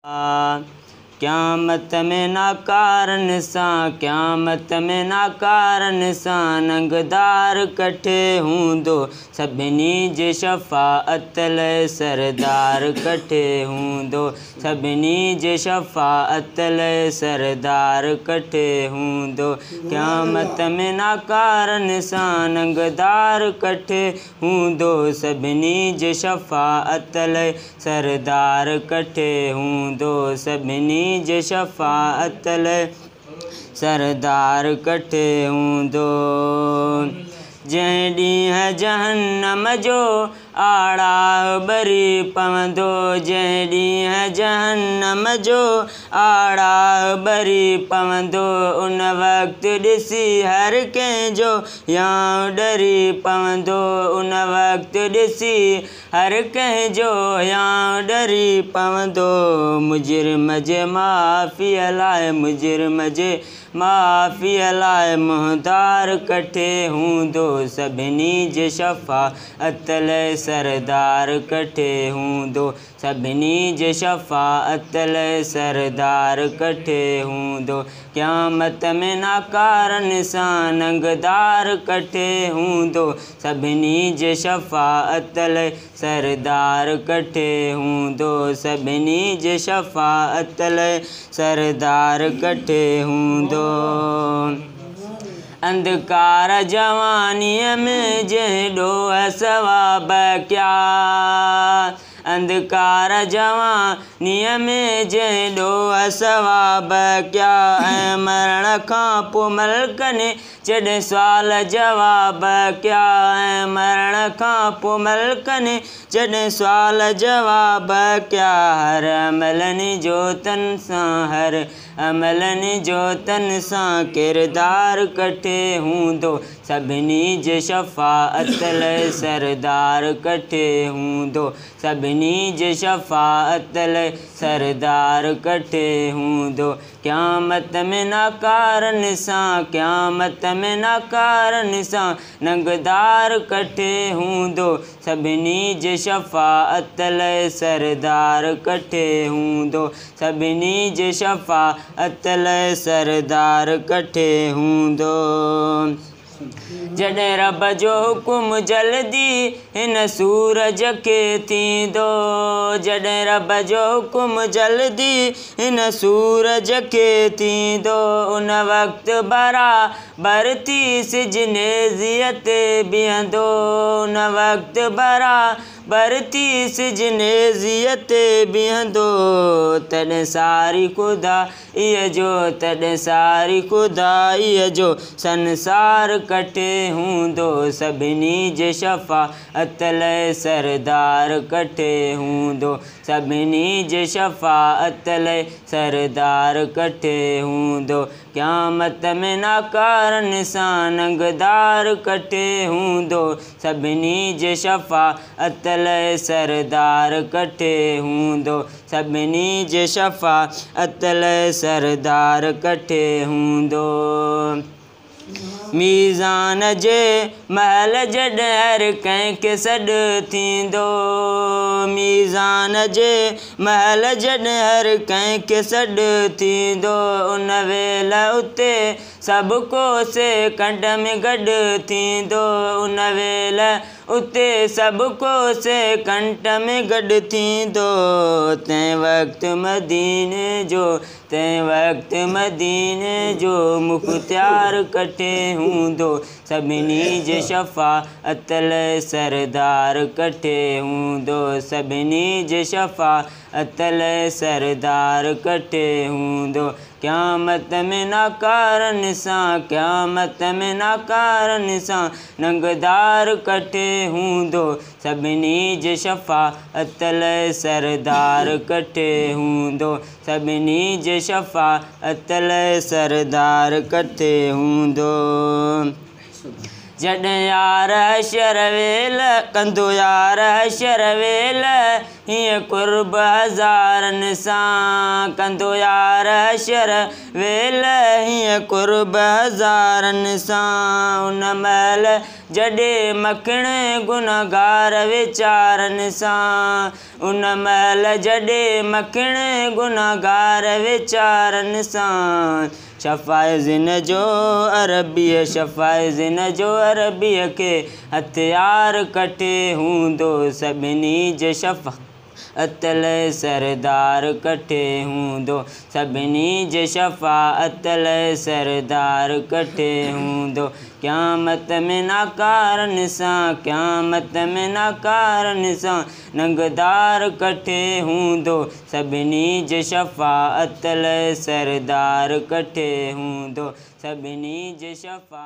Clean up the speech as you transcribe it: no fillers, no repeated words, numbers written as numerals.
क़यामत में नाकारनि सां, क़यामत में नाकारनि सां नंगदार कठे हूंदो। सभिनी जे शफ़ाअत लाइ सरदार कठे हूंदो। सभिनी जे शफ़ाअत लाइ सरदार कठे हूंदो। क़यामत में नाकारनि सां नंगदार कठे हूंदो। सभिनी जे शफ़ाअत लाइ सरदार कठे हूंदो। सभिनी जे शफ़ाअत लाइ सरदार कठे हूंदो। जंहिं ॾींहुं जहन्नम जो आड़ाह ॿरी पवंदो। जंहिं ॾींहुं जहन्नम जो आड़ाह ॿरी पवंदो। उन वक़्तु ॾिसी हर कंहिंजो हियांउ ॾरी पवंदो। उन वक़्तु ॾिसी हर कंहिंजो हियांउ ॾरी पवंदो। मुजरिम जे माफ़ीअ लाइ, मुजरिम जे माफ़ीअ लाइ मुंहंदार कठे हूंदो। सभिनी जे शफ़ाअत लाइ सरदार कठे हूंदो। सभिनी जे शफ़ाअत लाइ सरदार कठे हूंदो। क़यामत में नाकारनि सां नंगदार कठे हूंदो। सभिनी जे शफ़ाअत लाइ सरदार कठे हूंदो। सभिनी जे शफ़ाअत लाइ सरदार कठे हूंदो। अंधकार जवानीअ में जंहिं ॾोह सवाब कया। अंधकार जवानीअ में जंहिं ॾोह सवाब कया। ऐं मरण खां पोइ मलकनि जॾहिं सुवाल जवाब कया। ऐं मरण खां पोइ मलकनि जॾहिं सुवाल जवाब कया। हर अमलनि जो तन सां, हर अमलनि जो तन सां किरदार कठे हूंदो। सभिनी जे शफ़ाअत लाइ सरदार कठे हूंदो। सभिनी जे शफ़ाअत लाइ सरदार कठे हूंदो। क़यामत में नाकारनि सां, क़यामत में नाकारनि सां नंगदार कठे हूंदो। सभिनी जे शफ़ाअत लाइ सरदार कठे हूंदो। सभिनी जे शफ़ाअत लाइ सरदार कठे हूंदो। जॾहिं रब जो हुकुम जल्दी हिन सूरज खे थींदो। जॾहिं रब जो हुकुम जल्दी हिन सूरज खे थींदो। उन वक़्तु बराबर थी सिज नेज़ीअ ते बीहंदो। उन वक़्तु बराबर थी सिज नेज़ीअ ते बीहंदो। तॾहिं सारी ख़ुदाईअ जो, तॾहिं सारी ख़ुदाईअ जो संसार कठे हूंदो। सभिनी जे शफ़ाअत लाइ सरदार कठे हूंदो। सभिनी जे शफ़ाअत लाइ सरदार कठे हूंदो। क़यामत में नाकारनि सां नंगदार कठे हूंदो। सभिनी जे शफ़ाअत लाइ सरदार कठे हूंदो। सभिनी जे शफ़ाअत लाइ सरदार कठे हूंदो। मीज़ान जे महल जॾहिं हर कंहिंखे सॾु थींदो। मीज़ान जे महल जॾहिं हर कंहिंखे सॾु थींदो। उन वेल उते सभु को से कंड में गॾु थींदो। उन वेल उते सभु को से कंट में गॾु थींदो। तंहिं वक़्तु मदीने जो, तंहिं वक़्तु मदीने जो मुख़्तियार कठे हूंदो। सभिनी जे शफ़ाअत लाइ सरदार कठे हूंदो। सभिनी जे शफ़ाअत लाइ सरदार कठे हूंदो। क़यामत में नाकारनि सां, क़यामत में नाकारनि सां नंगदार कठे हूंदो। सभिनी जे शफ़ाअत लाइ सरदार कठे हूंदो। सभिनी जे शफ़ाअत लाइ सरदार कठे हूंदो। جڏهن يار حشر ويل ڪندو يار حشر ويل هيئن قرب هزارن سان ڪندو يار حشر ويل هيئن قرب هزارن سان ان مهل جڏهن مکڻ گنهگار ويچارن سان ان مهل جڏهن مکڻ گنهگار ويچارن سان شفائزن جو عربيءَ شفائزن جو عربيءَ کي هٿيار ڪٺي هوندو سڀني جي شفاعت لاءِ سردار ڪٺي هوندو سڀني جي شفاعت لاءِ سردار ڪٺي هوندو قيامت ۾ ناڪارن سان قيامت ۾ ناڪارن سان ننگدار ڪٺي هوندو سڀني جي شفاعت لاءِ سردار ڪٺي هوندو سڀني جي شفا